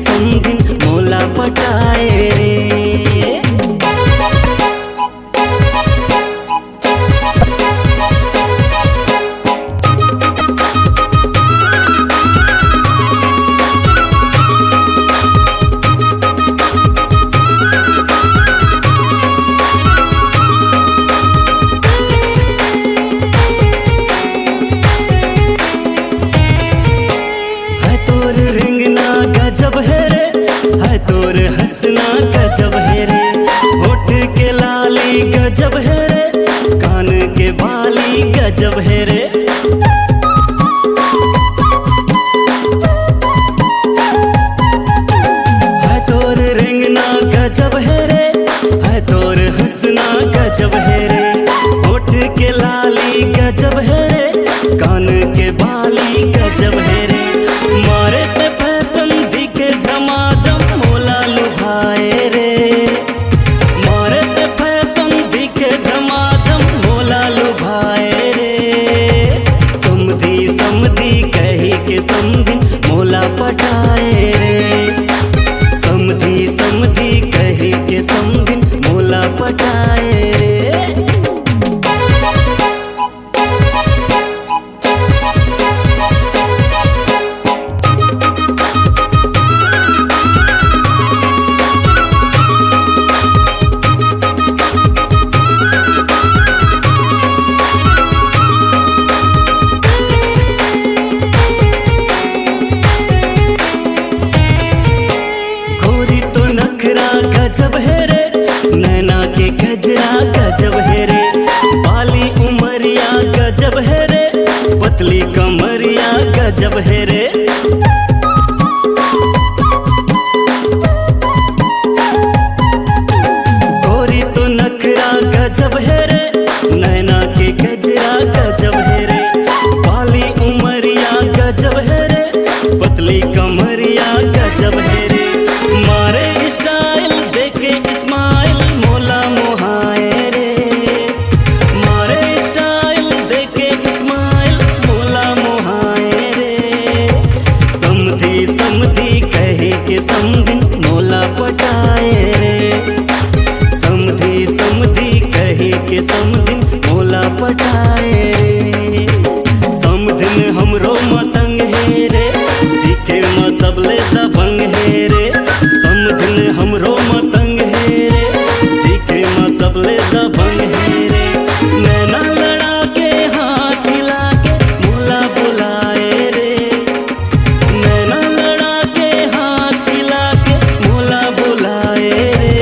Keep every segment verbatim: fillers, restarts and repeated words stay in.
समधिन मोला पटाए रे। है तोर रेंगना गजब हे रे, है तोर हंसना गजब हे रे, होठ के लाली गजब हे रे, कान के बाली गजब हे रे। है तोर रेंगना गजब हे रे, है तोर हंसना गजब हे रे, होठ के लाली गजब हे रे, कान के बाली गजब हे रे। मारे ते फैशन दिखे झमाझम मोला लुभाए रे, मारे ते फैशन दिखे झमाझम मोला लुभाए रे। समधी समधी कही के समधिन मोला पटाए रे, समधी समधी कही के समधिन मोला पटाए रे। गोरी तो नखरा गजब हे रे, नैना के गजरा गजब हे रे, बाली उमरिया गजब हे रे, पतली कमरिया गजब हे रे। गोरी तो नखरा गजब हे रे, नैना के गजरा गजब हे रे, बाली उमरिया गजब हे रे, पतली कमरिया गजब हे रे। मारे स्टाइल देखे स्माइल मोला मोहाए रे, मारे स्टाइल देखे स्माइल मोला मोहाए रे। समधी समधी कहे के समधिन मोला पटाए रे, समधी समधी कहे के समधिन मोला पटाए रे। समधिन हमरो मतंग हे रे, दिखे म सबले दबंग हे रे। समधिन हमरो मतंग हे रे, दिखे म सबले दबंग हे रे। नैना लड़ा के हाथ हिला के मोला बुलाए रे, नैना लड़ा के हाथ हिला के मोला बुलाए रे।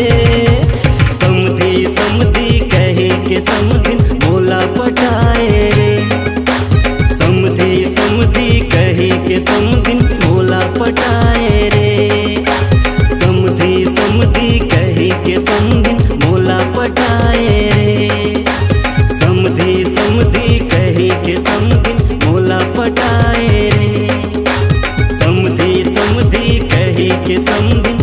समधी समधी कहे के समधिन मोला पटाए रे, समधी समधी कहे के समधिन मोला पटाए रे। समधी समधी कहे के समधिन मोला पटाए रे, समधी समधी कहे के समधिन मोला पटाए रे। समधी समधी कहे के समधिन